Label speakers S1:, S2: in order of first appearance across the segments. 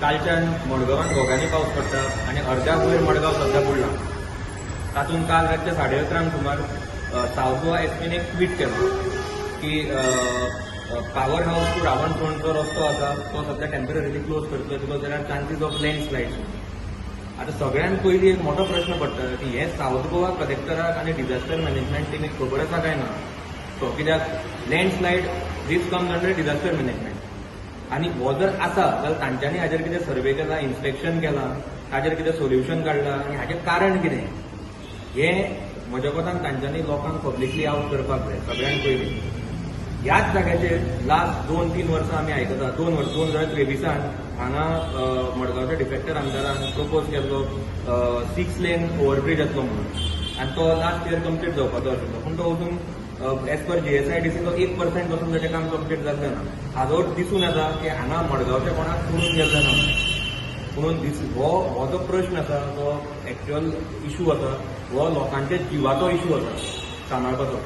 S1: कालच्यान मडगांवान घोग्यांनी पावस पडटा आनी अर्द्या वयर मडगांव सध्या बुडलां. तातूंत काल रातच्या 11:30 सुमार सावथ गोवा एसपीन एक ट्वीट केलो की पावर हाऊस टू रावणफोंडचो रस्तो आसा तो सध्या टेम्पररीली क्लोज करतले because there are chances of landslide. आतां सगळ्यांत पयलीं एक मोठो प्रश्न पडटा की हे सावथ गोवा कलेक्टराक आनी डिझास्टर मॅनेजमेंट टिमीक खबर आसा काय ना तो, कित्याक landslide, this comes under disaster management. आनी हो जर आसा जाल्यार तांच्यांनी हाजेर कितें सर्वे केला, इन्स्पेक्शन केलां, ताजेर कितें सोल्युशन काडलां आनी हाजें कारण कितें हें म्हज्या कोतान तांच्यांनी लोकांक पब्लिकली आवट करपाक जाय. सगळ्यांत पयलीं ह्याच जाग्याचेर लास्ट 2-3 वर्सां आमी आयकता. 2 वर्स, 2023न हांगा मडगांवच्या डिफेक्टर आमदारान प्रपोज केल्लो 6 लेन ओव्हरब्रीज येतलो म्हणून आनी तो लास्ट इयर कंप्लीट जावपाचो आशिल्लो, पूण तो अजून एज पर जीएसआयडीसी तो 1% पासून ताचें काम कंप्लीट जाल्लें ना. हाजो दिसून येता की हांगा मडगांवच्या कोणाक पडून गेल्लें ना. म्हणून दीस हो हो जो प्रश्न आसा, जो एक्च्युअल इशू आसा, हो लोकांच्या जिवाचो इशू आसा सांबाळपाचो,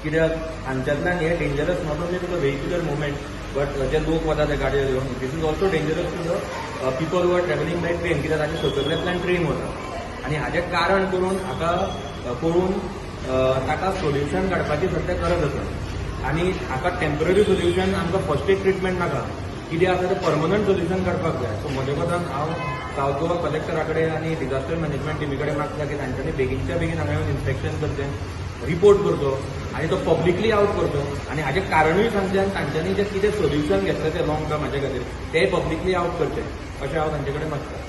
S1: कित्याक हांच्यातल्यान हे dangerous not only to the vehicular movement but जे लोक वता ते गाडयो घेवन, this is also dangerous to the people who are travelling by train, कित्याक ताच्या सकयल्यांतल्यान ट्रेन वता. आनी हाजें कारण करून हाका करून ताका सोल्युशन काडपाची सध्या गरज आसा. आनी हाका टेम्पररी सोल्युशन, आमकां फर्स्ट एड ट्रिटमेंट नाका, कितें आसा तें परमनंट सोल्युशन काडपाक जाय. सो म्हज्या कोतान हांव सावथ गोवा कलेक्टरा कडेन आनी डिझास्टर मॅनेजमेंट टिमी कडेन मागता की तांच्यांनी बेगीनच्या बेगीन हांगा येवन इन्स्पेक्शन करचें, रिपोर्ट करचो आनी तो पब्लिकली आवट करचो आनी हाजें कारणूय सांगचें आनी तांच्यांनी जें कितें सोल्युशन घेतलें तें लॉंग टर्म हाजे खातीर तें पब्लिकली आवट करचें, अशें हांव तांचे कडेन मागता.